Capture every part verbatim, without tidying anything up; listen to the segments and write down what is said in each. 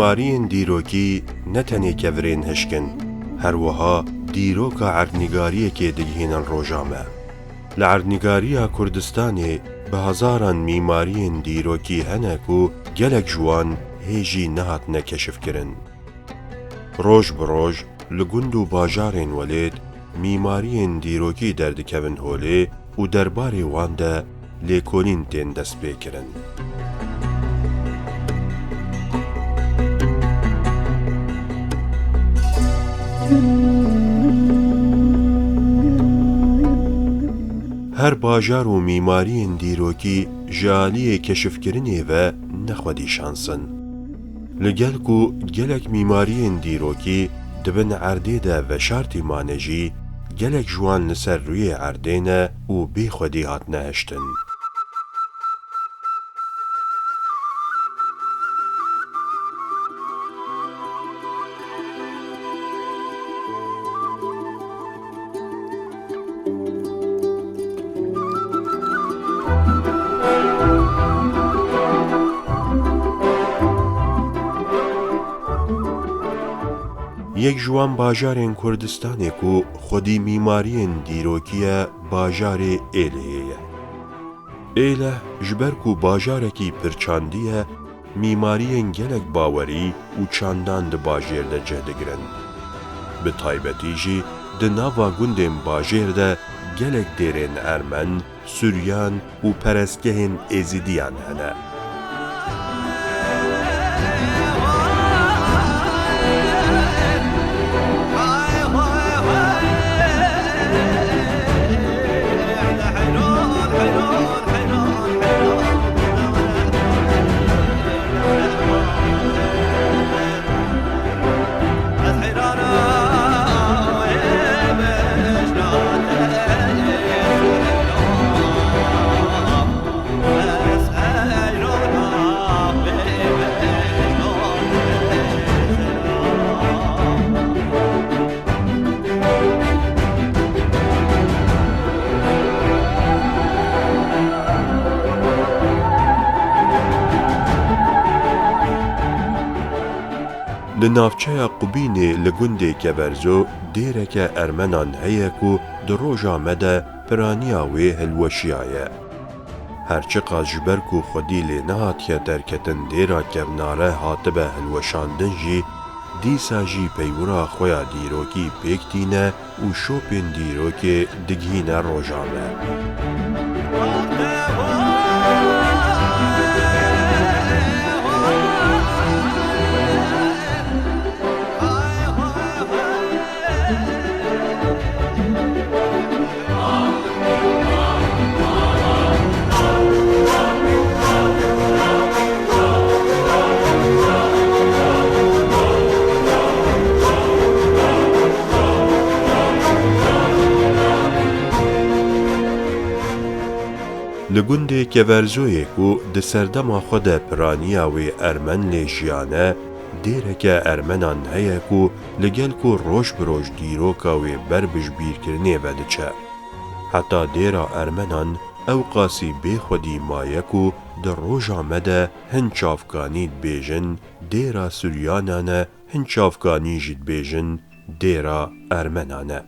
Mîmariyên dîrokî ne tenê kevirên hişk in, her wiha dîroka erdnîgariyekê digihînin roja me. Li erdnîgariya Kurdistanê bi hezaran mîmariyên dîrokî hene ku gelek ji wan hê jî nehatine keşifkirin. Roj bi roj li gund û bajarên welêt mîmariyên dîrokî derdikevin holê û derbarê wan de lêkolîn tên destpêkirin. Her bajar û mîmariyên dîrokî ji aliyê keşifkirinê ve ne xwedî şans in. Li gel ku gelek mîmariyên dîrokî di bin erdê de veşartî mane jî, gelek ji wan li ser rûyê erdê ne û bê xwedî hatine hiştin. Yek ji wan bajarên Kurdistanê ku xwedî mîmariyên dîrokî ye, bajarê Êlihê ye. Êlih ji ber ku bajarekî pirçandî ye, mîmariyên gelek bawerî û çandan di bajêr de cih digirin. Bi taybetî jî di nava gundên bajêr de gelek dêrên ermen, suryan û perestgehên êzîdiyan hene. Li navçeya Qubînê li gundê Keverzo dêreke Ermenan heye ku di roja me de piraniya wê hilweşiyaye. Her çiqas ji ber ku xwedî lê nehatiye derketin dêra kevnare hatibe hilweşandin jî, dîsa jî peywira xwe ya dîrokî pêk tîne û şopên dîrokê digihîne roja me. Li gundê Keverzoyê ku di serdema xwe de piraniya wê Ermen lê jiyane, dêreke Ermenan heye ku li gel ku roj bi roj dîroka wê ber bi jibîrkirinê ve diçe. Heta dêra Ermenan ewqasî bê xwedî maye ku di roja me de hin çavkanî dibêjin dêra Suryanan e, hin çavkanî jî dibêjin dêra Ermenan e.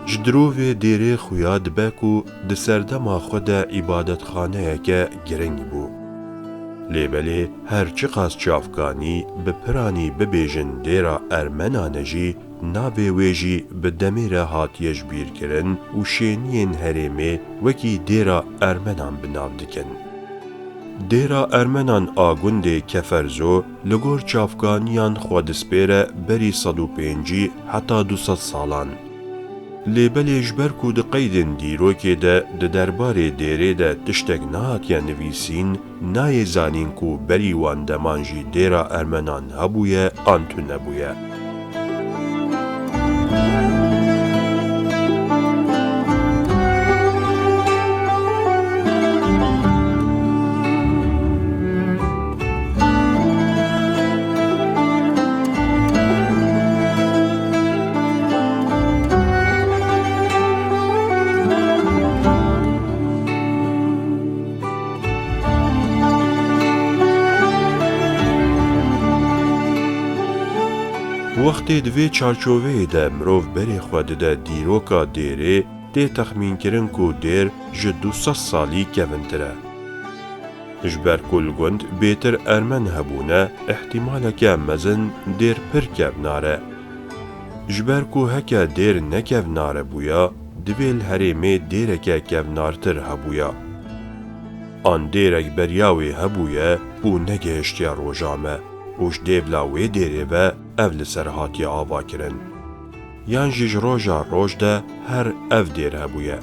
Ji dirovê dêrê xuya dibe ku di serdema xwe de îbadetxaneyeke giring bû. Lê belê her çiqas çavkanî bi piranî bibêjin dêra Ermenan e jî, navê wê jî bi demê re hatiye jibîrkirin û şêniyên herêmê wekî dêra Ermenan bi nav dikin. Dêra Ermenan a gundê Keferzo li gor çavkaniyan xwe dispêre berî sed û pêncî heta du sed salan. Lê belê ji ber ku di qeydên dîrokê de di derbarê dêrê de tiştek nehatiye nivîsîn, nayê zanîn ku berî wan deman jî dêra Ermenan hebûye an tune bûye. Wextê di vê çarçoveyê de mirov berê xwe dide dîroka dêrê, tê texmînkirin ku dêr ji du sed salî kevintir e. Ji ber ku li gund bêtir Ermen hebûne, îhtîmaleke mezin dêr pir kevnar e. Ji ber ku heke dêr nekevnare bûya, divê li herêmê dêreke kevnartir hebûya. An dêrek beriya wê hebûye û negihiştiye roja me û ji dêvla wê dêrê ve ev li ser hatiye avakirin. Yan jî ji roja roj de her ev dêr hebûye.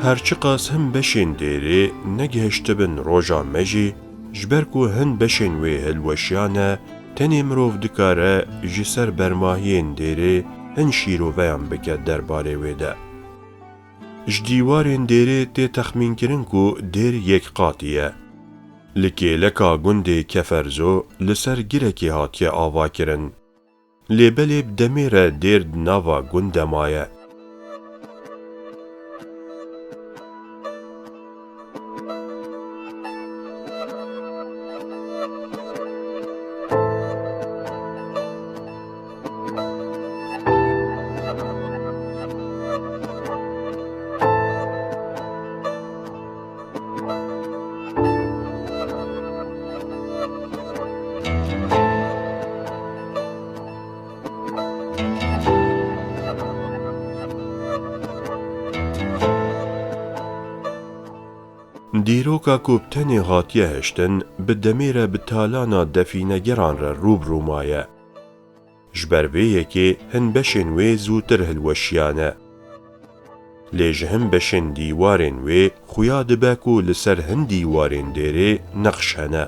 Her çiqas hin beşên dêrê negihiştibin roja me jî, ji ber ku hin beşên wê hilweşiyane, tenê mirov dikare ji ser bermahiyên dêrê hin şîroveyan bike derbarê wê de. Ji dîwarên dêrê tê texmînkirin ku dêr yekqatî ye. Li kêleka gundê Keferzo li ser girekê hatiye avakirin. Lê belê bi demê re dêr di nava gund de maye. Dîroka ku bi tenê hatiye hiştin, bi demê re bi talana defînegeran re rû bi rû maye. Ji ber vê yekê hin beşên wê zûtir hilweşiyane. Lê ji hin beşên dîwarên wê xuya dibe ku li ser hin dîwarên dêrê nexş hene.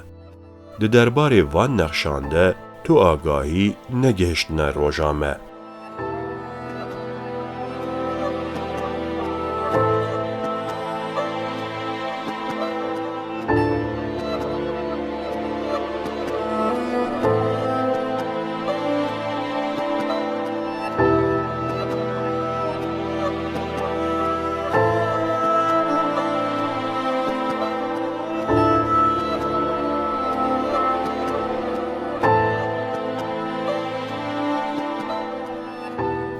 Di derbarê van nexşan de tu agahî negihiştine roja me.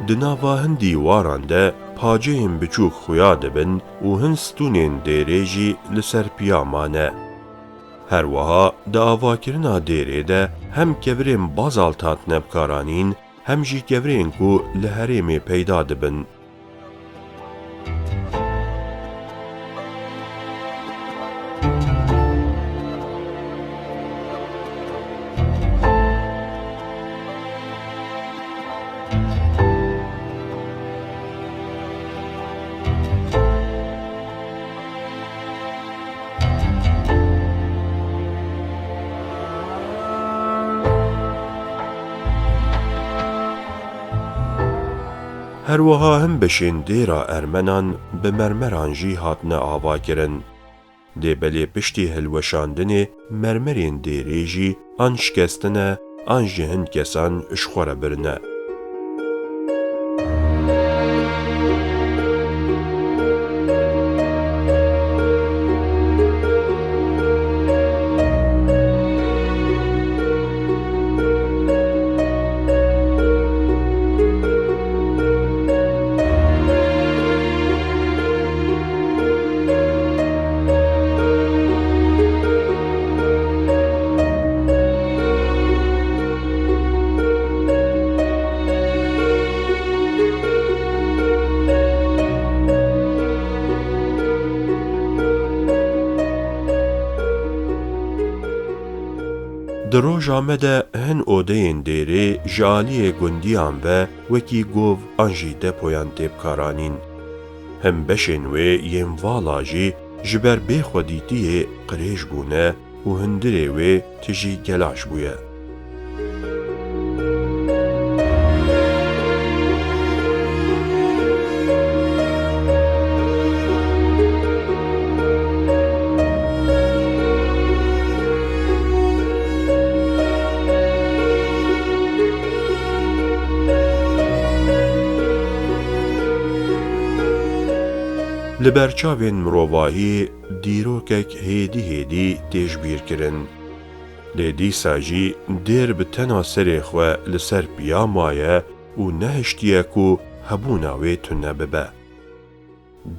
Di nava hin dîwaran de paceyên biçûk xuya dibin û hin stûnên dêrê jî li ser piya mane. Her wiha di avakirina dêrê de hem kevirên bazalt hatine bikaranîn, hem jî kevirên ku li herêmê peyda dibin. Her wiha hin beşên dêra Ermenan bi mermeran jî hatine avakirin. Dê belê piştî hilweşandinê mermerên dêrê jî an şikestine an jî hin kesan ji xwe re birine. roja me de hin odeyên dêrê ji aliyê gundiyan ve wekî gov an jî depoyan tê bikaranîn. Hin beşên wê yên vala jî ji ber bêxwedîtiyê qirêj bûne û hundirê wê tijî gelaş bûye. Li ber çavên mirovahî dîrokek hêdî hêdî tê ji bîr kirin. Lê dîsa jî dêr bi tena serê xwe li ser piya maye û nehiştiye ku hebûna wê tune bibe.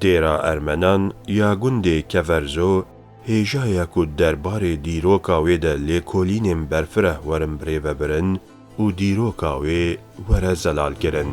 Dêra Ermenan ya gundê Keverzo hêja ye ku derbarê dîroka wê de lêkolînên berfireh werin birêvebirin û dîroka wê were zelalkirin.